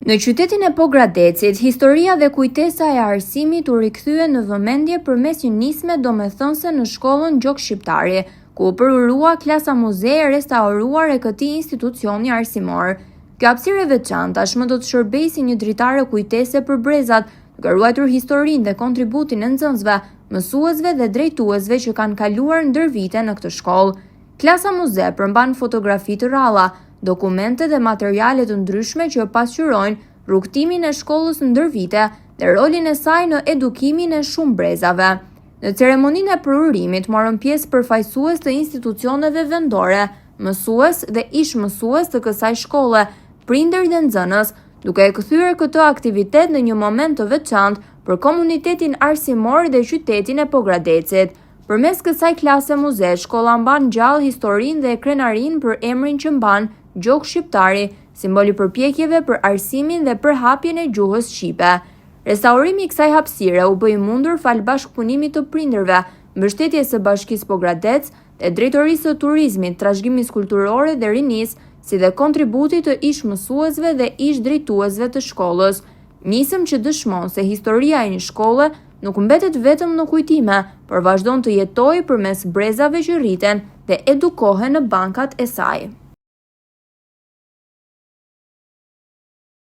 Në qytetin e Pogradecit, historia dhe kujtesa e arsimit u rikthyen në vëmendje përmes një nisme domethënëse në shkollën Gjok Shqiptari, ku u përurua klasa muze e restauruar e këtij institucioni arsimor. Kjo hapësirë e veçantë tashmë do të shërbejë si një dritare kujtese për brezat, duke ruajtur historinë dhe kontributin e nxënësve, mësuesve dhe drejtuesve që kanë kaluar ndër vite në këtë shkollë. Klasa muze përmban fotografi të rralla, dokumente dhe materiale të ndryshme që pasqyrojnë rrugëtimin e shkollës ndër vite dhe rolin e saj në edukimin e shumë brezave. Në ceremoninë e përurimit morën pjesë përfaqësues të institucioneve vendore, mësues dhe ish-mësues të kësaj shkolle, prindër dhe nxënës, duke e kthyer këtë aktivitet në një moment të veçantë për komunitetin arsimor dhe qytetin e Pogradecit. Përmes kësaj klase muze, shkolla mban gjallë historinë dhe krenarinë për emrin që mban Gjok Shqiptari, simbol i përpjekjeve për arsimin dhe përhapjen e gjuhës shqipe. Restaurimi i kësaj hapësire u bë i mundur falë bashkëpunimit të prindërve, mbështetjes së Bashkisë Pogradec dhe Drejtorisë së Turizmit, Trashëgimisë Kulturore dhe Rinisë, si dhe kontributit të ish-mësuesve dhe ish-drejtuesve të shkollës. Nismë që dëshmon se historia e një shkolle nuk mbetet vetëm në kujtime, por vazhdon të jetojë përmes brezave që rriten dhe edukohen në bankat e saj.